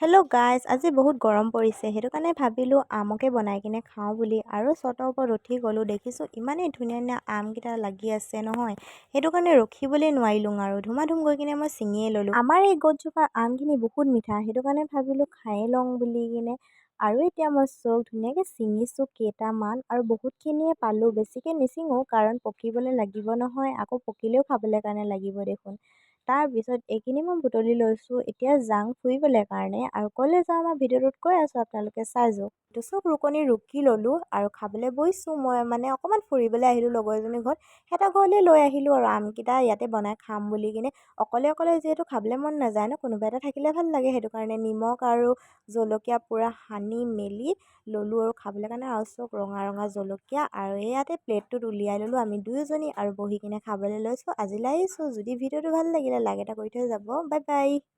Hello' guys, আজি বহুত গৰম পৰিছে। সেইটো কাৰণে ভাবিলোঁ আমকে বনাই কিনে খাওঁ বুলি আৰু চটৰ ওপৰত উঠি গ'লোঁ। দেখিছোঁ ইমানেই ধুনীয়া ধুনীয়া আমকেইটা লাগি আছে নহয়, সেইটো কাৰণে ৰখিবলৈ নোৱাৰিলোঁ আৰু ধুমাধুম গৈ কিনে মই ছিঙিয়ে ল'লোঁ। আমাৰ এই গছজোপাৰ আমখিনি বহুত মিঠা, সেইটো কাৰণে ভাবিলোঁ খায়ে লওঁ বুলি কিনে। আৰু এতিয়া মই চব ধুনীয়াকৈ ছিঙিছোঁ কেইটামান আৰু বহুতখিনিয়ে পালোঁ। বেছিকৈ নিছিঙো, কাৰণ পকিবলৈ লাগিব নহয়, আকৌ পকিলেও খাবলৈ কাৰণে লাগিব দেখোন। তাৰপিছত এইখিনি মই বুটলি লৈছোঁ। এতিয়া যাওঁ ফুৰিবলৈ কাৰণে আৰু ক'লৈ যাওঁ মই ভিডিঅ'টোত কৈ আছোঁ, আপোনালোকে চাই যাওক। দুচুক ৰুকনি ৰুকি ল'লোঁ আৰু খাবলৈ বহিছোঁ। মই মানে অকণমান ফুৰিবলৈ আহিলোঁ লগৰ এজনীৰ ঘৰত, সিহঁতৰ ঘৰলৈ লৈ আহিলোঁ আৰু আমকেইটা ইয়াতে বনাই খাম বুলি কিনে। অকলে অকলে যিহেতু খাবলৈ মন নাযায় ন, কোনোবা এটা থাকিলে ভাল লাগে। সেইটো কাৰণে নিমখ আৰু জলকীয়া পূৰা সানি মেলি ল'লোঁ আৰু খাবলৈ কাৰণে। আৰু চব ৰঙা ৰঙা জলকীয়া আৰু ইয়াতে প্লেটটোত উলিয়াই ল'লোঁ আমি দুয়োজনী আৰু বহি কিনে খাবলৈ লৈছোঁ। আজিলৈ আহিছোঁ। যদি ভিডিঅ'টো ভাল লাগিলে, লাইক এটা কৰি থৈ যাব। Bye bye.